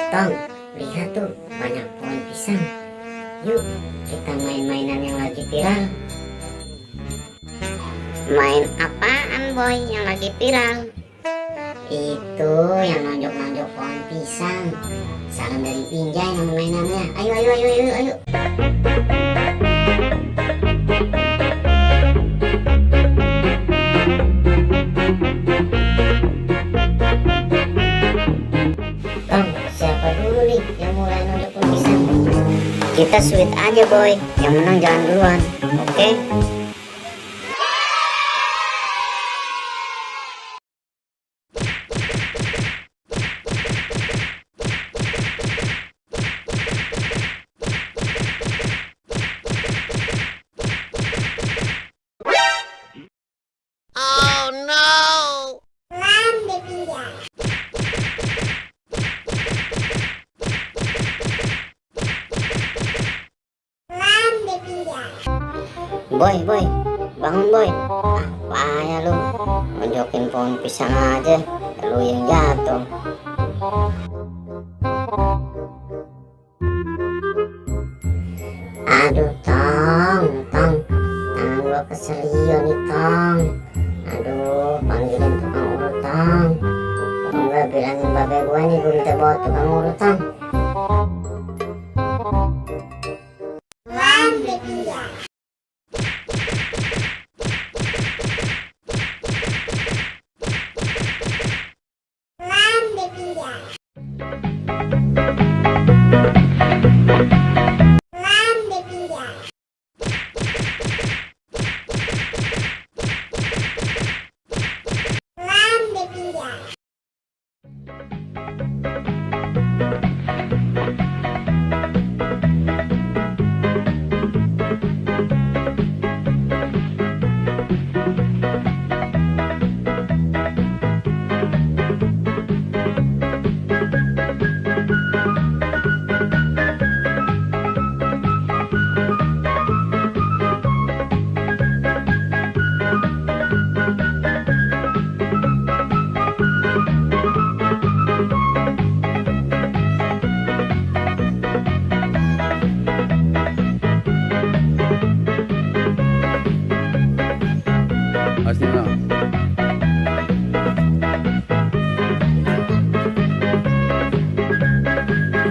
Tong, lihat tuh banyak pohon pisang. Yuk kita main mainan yang lagi viral. Main apaan boy yang lagi viral? Itu yang nonjok-nonjok pohon pisang. Salam dari Pinjai nama mainannya. Ayo ayo ayo ayo ayo. Tong, siapa dulu nih yang mulai nonjok pohon pisang? Kita sweet aja boy, yang menang jangan duluan, oke? Oh no! Boy, boy, bangun boy. Ah, payah lu, nonjokin pohon pisang aja, lu yang jatuh. Aduh Tong, Tong, tangan gua keselio nih Tong. Aduh, panggilin tukang urut Tong. Kalau enggak bilangin babe gua nih, gua minta bawa tukang urut Tong.